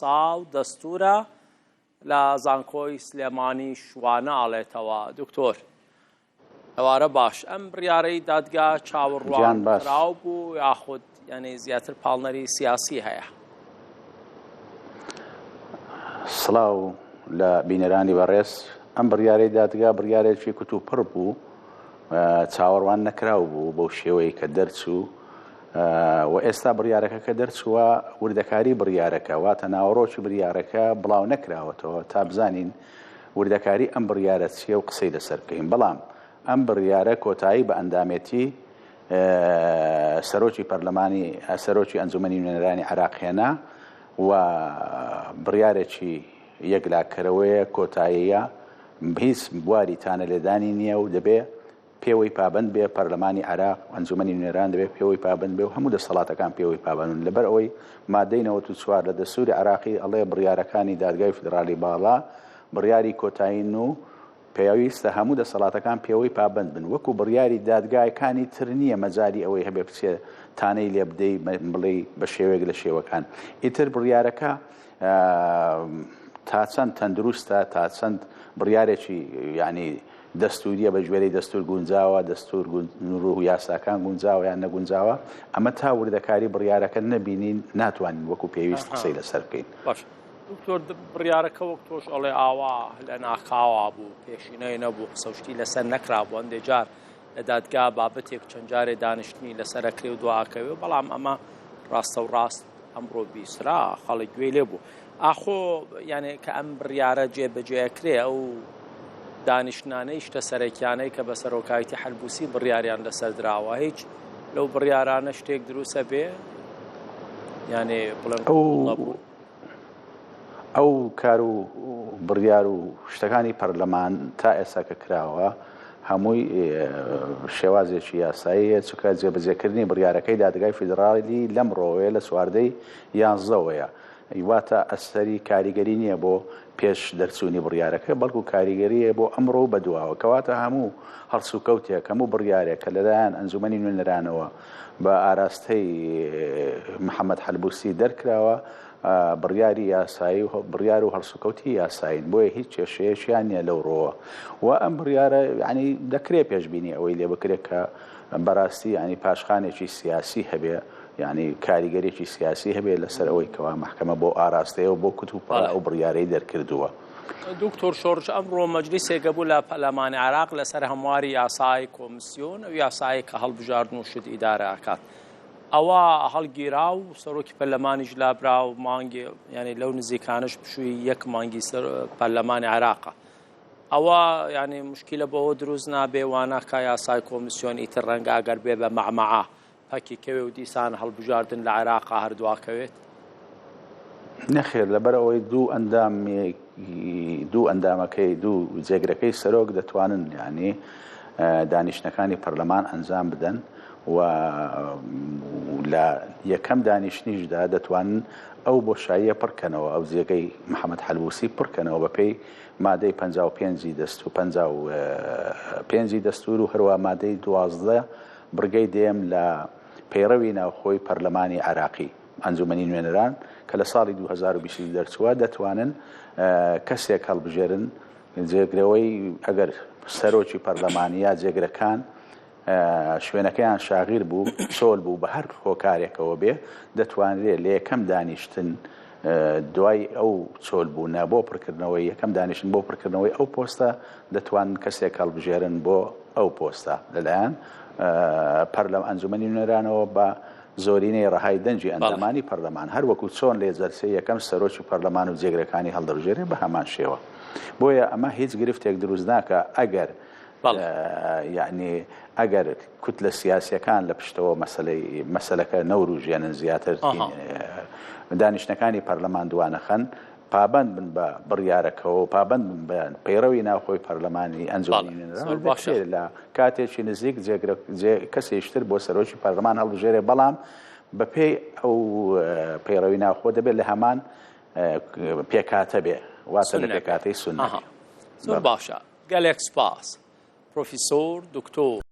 یاسا و دەستوورە لە زانکۆی سلێمانی شوانە ئاڵێتەوە. دکتۆر ئێوارە باش ئەم بڕیارەی دادگا چاوەڕوان کراو بوو یاخود یعنی زیاتر پاڵنەری سیاسی هەیە؟ سڵاو لە بینەرانی بەڕێز ئەم بڕیارەی دادگا بڕیارێکی کوتوپڕ بوو چاوەڕوان نەکراو بوو بەو شێوەیە کە دەرچوو و ئێستا بڕیارەکە کە دەرچووە وردەکاری بڕیارەکە واتە ناوەڕۆکی بریارەکە بڵاو نەکراوەتەوە تا بزانین وردەکاری ئەم بڕیارە چییە و قسەی لەسەر بکەین بەڵام ئەم بڕیارە کۆتایی بە ئەندامێتی سەرۆکی پەرلەمانی سەرۆکی ئەنجومەنی نوێنەرانی عێراق هێنا و بڕیارێکی یەکلاکەرەوەیە کۆتاییە هیچ بواری تانە لێدانی نییە و دەبێ پێوەی پابەند بێ، پەرلەمانی عێراق، ئەنجومەنی نوێنەران دەبێ پێوەی پابەند بێ و هەموو دەسەڵاتەکان پێوەی پابەند بن. لەبەر ئەوەی مادەی 94 لە دەستووری عێراقی ئەڵێ بڕیارەکانی دادگای فیدراڵی باڵا بڕیاری کۆتایین و پێویستە هەموو دەسەڵاتەکان پێوەی پابەند بن. وەکو بڕیاری دادگاکانی تر نییە مەجالی ئەوەی هەبێ بچێ تانەی لێ بدەی بڵێی بە شێوەیەک لە شێوەکان. ئیتر بڕیارەکە تا چەند تەندروستە، تا چەند بڕیارێکی یانی دەستوریە بە گوێرەی دەستور گونجاوە، دەستور و یاساکان گونجاوە یان نەگونجاوە، ئەمە تا وردەکاری بڕیارەکە نەبینین ناتوانین وەکو پێویست قسەی لەسەر بکەین. باش دکتۆر بڕیارەکە وەک تۆش ئەڵێ ئاوا لە ناکاوا بوو پێشینەی نەبوو قسە و شتی لەسەر نەکرابوو هەندێ جار لە دادگا بابەتێک چەند جارێ دانیشتنی لەسەر ئەکرێ و دواکەوێ بەڵام ئەمە ڕاستە و ڕاست ئەمڕۆ بیسرا خەڵک گوێی لێ بوو ئاخۆ یانێ کە ئەم بڕیارە جێ بەجێ ئەکرێ ئەو دانیشتنانەی شتە سەرەکیانەی کە بە سەرۆکایەتی حەلبوسی بڕیاریان لەسەر دراوە هیچ لەو بڕیارانە شتێک دروستە بێ یانێ بڵێن ئەو ئەو کار و بڕیار و شتەکانی پەرلەمان تا ئێستا کە کراوە هەمووی شێوازێکی یاساییە چونکە جێبەجێکردنی بڕیارەکەی دادگای فیدراڵی لەمڕۆوەیە لە چواردەی یانزەوەیە واتە ئەسەری کاریگەری نییە بۆ پێش دەرچوونی بڕیارەکە بەڵکو کاریگەریە بۆ ئەمڕۆ و بەدواوە کەواتە هەموو هەڵسوکەوتێک هەموو بڕیارێک کە لەلایەن ئەنجومەنی نوێنەرانەوە بە ئاراستەی محەمەد حەلبوسی دەرکراوە بڕیاری یاسایی و بڕیار و هەڵسوکەوتی یاسایین بۆیە هیچ کێشەیەکیان نییە لەو ڕۆوە و ئەم بڕیارە یعنی دەکرێ پێشبینی ئەوەی لێ بکرێت کە بەڕاستی یعنی پاشخانێکی سیاسی هەبێ یعنی کاریگەرێکی سیاسی هەبێ لەسەر ئەوەی کەوا مەحکەمە بۆ ئاراستەیە و بۆ کوتوپڕ ئەو بڕیارەی دەرکردووە. دکتۆر شۆڕش ئەمڕۆ مەجلیسێک هەبوو لە پەرلەمانی عێراق لەسەر هەمواری یاسای کۆمسیۆن ئەو یاسایە کە هەڵبژاردن و شت ئیدارە ئەکات ئەوە هەڵگیرا و سەرۆکی پەرلەمانیش لابرا و مانگی یعنی لەو نزیکانش پشووی یەک مانگی سەر پەرلەمانی عێراقە ئەوە یعنی مشکلە بەوە دروست نابێ واناکە یاسای کۆمسیۆن ئیتر ڕەنگە ئەگەر بێ بە مەعمەعە پەکی کەوێ و دیسان هەڵبژاردن لە عێراقا هەر دواکەوێت؟ نەخێر لەبەر ئەوەی دوو ئەندام دوو ئەندامەکەی دوو جێگرەکەی سەرۆک دەتوانن یعنی دانیشتنەکانی پەرلەمان ئەنجام بدەن و لە یەکەم دانیشتنیشدا دەتوانن ئەو بۆشاییە پڕکەنەوە ئەو جێگەی محەممەد حەلبوسی پڕکەنەوە بەپێی مادەی 55 دەست و 55 دەستور و هەروە مادەی 12 بڕگەی دەیەم لە پەیڕەوی ناوخۆی پەرلەمانی عێراقی، ئەنجومەنی نوێنەران، کە لە ساڵی 2022 دەرچووە، دەتوانن کەسێک هەڵبژێرن جێگرەوەی ئەگەر سەرۆکی پەرلەمان یا جێگرەکان شوێنەکەیان شاغیر بوو، چۆل بوو بە هەر هۆکارێکەوە بێ، دەتوانرێ لە یەکەم دانیشتن دوای ئەو چۆل بوونە بۆ پڕکردنەوەی یەکەم دانیشتن بۆ پڕکردنەوەی ئەو پۆستە دەتوانن کەسێک هەڵبژێرن بۆ ئەو پۆستە لەلایەن پەرلەم ئەنجومەنی نوێنەرانەوە بە زۆرینەی ڕەهای دەنگی ئەندامانی پەرلەمان هەر وەکو چۆن لێ جەلسەی یەکەم سەرۆکی پەرلەمان و جێگرەکانی هەڵدەبژێرێ بە هەمان شێوە بۆیە ئەمە هیچ گرفتێک دروست ناکە ئەگەر یعنی ئەگەر کوتلە سیاسیەکان لە پشتەوە مەسلەی مەسلەکە نەوروژێنن زیاتر دانیشتنەکانی پەرلەمان دوانەخەن پابەند بن بە بڕیارەکەوە و پابەند بن بە پەیڕەوی ناوخۆی پەرلەمانی ئەنجومەنی نوێنەران دەکرێت لە کاتێکی نزیک جێگرە کەسێکی تر بۆ سەرۆکی پەرلەمان هەڵبژێرێ بەڵام بەپێی ئەو پەیڕەوی ناوخۆ دەبێت لە هەمان پێکهاتە بێ واتە لە پێکهاتەی سوننە زۆر باشە گەلێک سپاس پرۆفیسۆر دکتۆر.